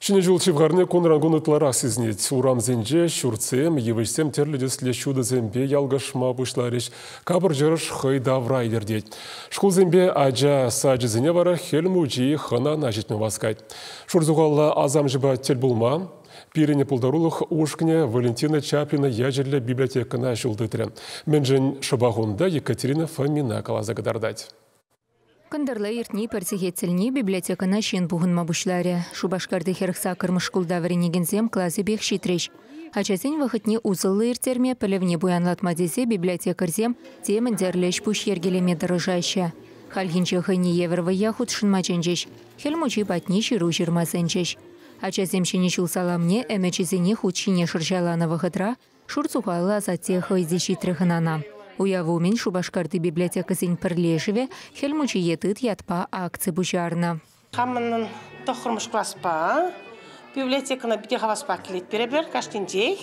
Ҫӗнӗ ҫул ҫывхарни кунран-кун ытларах сисӗнет. Урамсенче ҫуртсем, йывӑҫсем тӗрлӗ тӗслӗ ҫутӑсемпе ялкӑшма пуҫларӗҫ. Капӑр чӑрӑш хӑй тавра илӗртет. Шкулсемпе ача сачӗсене вара Хӗл Мучи хӑнана ҫитме васкать. Шурсухаллӑ асамҫӑпа тӗл пулма пирӗн пултарулӑх ушкӑнӗ Валентина Чаплина ячӗллӗ библиотекӑна ҫул тытрӗ. Мӗншӗн шӑпах унта Екатерина Фомина каласа кӑтартать. Кӑнтӑрла иртни пӗр сехет тӗлне библиотекӑна ҫын пухӑнма пуҫларӗ. Шупашкарти 48-мӗш шкулта вӗренекенсем класӗпех ҫитрӗҫ. Ачасен вӑхӑтне усӑллӑ ирттерме, пӗлӗвне пуянлатма тесе библиотекарьсем темӗн тӗрлӗ ӗҫ-пуҫ йӗркелеме тӑрӑшаҫҫӗ. Хальхинче хӑйне евӗр вӑййа хутшӑнма чӗнчӗҫ. Хӗл Мучи патне ҫыру ҫырма сӗнчӗҫ. Ачасем Ҫӗнӗ ҫул саламне ӗмӗчӗсене хут ҫине шӑрҫаланӑ вӑхӑтра Шур сухаллӑ асатте хӑй те ҫитрӗ хӑнана. Уяв умӗн Шупашкарти библиотекӑсен пӗрлешӗвӗ Хӗл Мучие тыт ятпа акци пуҫарнӑ. Хамӑнӑн тӑххӑрмӗш класпа библиотекӑна питӗ хаваспа килетпӗр эпир кашнинчех.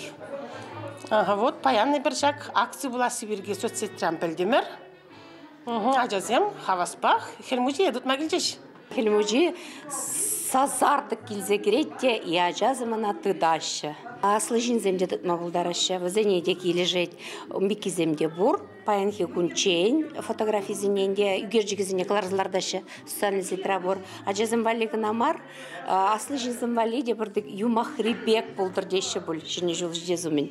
Вот паян эпир ҫак акци пуласси пирки соцсетьран пӗлтӗмӗр. Ачасем хаваспах Хӗл Мучие тытма килчӗҫ. Хӗл Мучи сасартӑк килсе кӗрет те ачасем ӑна тытаҫҫӗ. Аслӑ ҫынсем те тытма пултараҫҫӗ, вӗсене те килӗшет. Миккисем те пур. Паянхи кунччен фотографисене те ӳкерчӗкӗсене кӑларса лартаҫҫӗ. Социальный сетьра пур. Ачасем валли кӑна мар, аслӑ ҫынсем валли те пӗр юмахри пек пултӑр теҫҫӗ пуль Ҫӗнӗ ҫул ҫитес умӗн.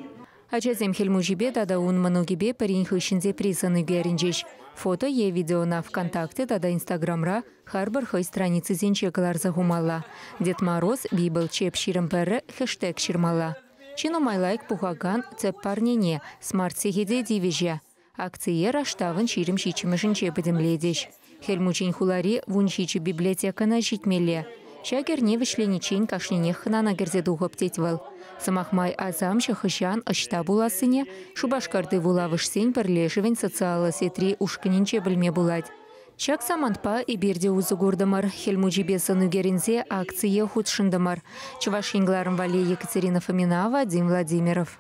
Ачасем Хӗл Мучипе тата ун мӑнукӗпе пӗрин хыҫҫӑн тепри сӑн ӳкерӗнчӗҫ. Фото е видеона ВКонтакте тата Инстаграмра харпӑр хӑй страницисенче кӑларса хумалла. Дед Мороз, Библ Чеп 21 хэштег ҫырмалла. Чи нумай лайк пухакан тӗп парнене, смарт-сехете тивӗҫӗ. Акцие раштавӑн 27-мӗшӗнче пӗтӗмлетӗҫ. Хӗл Мучин хулари 17 библиотекӑна ҫитмелле. Ҫак эрне вӗҫлениччен кашнинех хӑнана кӗрсе тухӑп, тет вӑл. Сӑмах май, асамҫӑ хӑҫан, ӑҫта пулассине Шупашкарти вулавӑшсен пӗрлешӗвӗн социаллӑ сетьри ушкӑнӗнче пӗлме пулать. Ҫак самантпа эпир те усӑ куртӑмӑр. Хӗл Мучипе сӑн ӳкерӗнсе акцие хутшӑнтӑмӑр. Чӑваш Ен кӑларӑм валли Екатерина Фомина, Вадим Владимиров.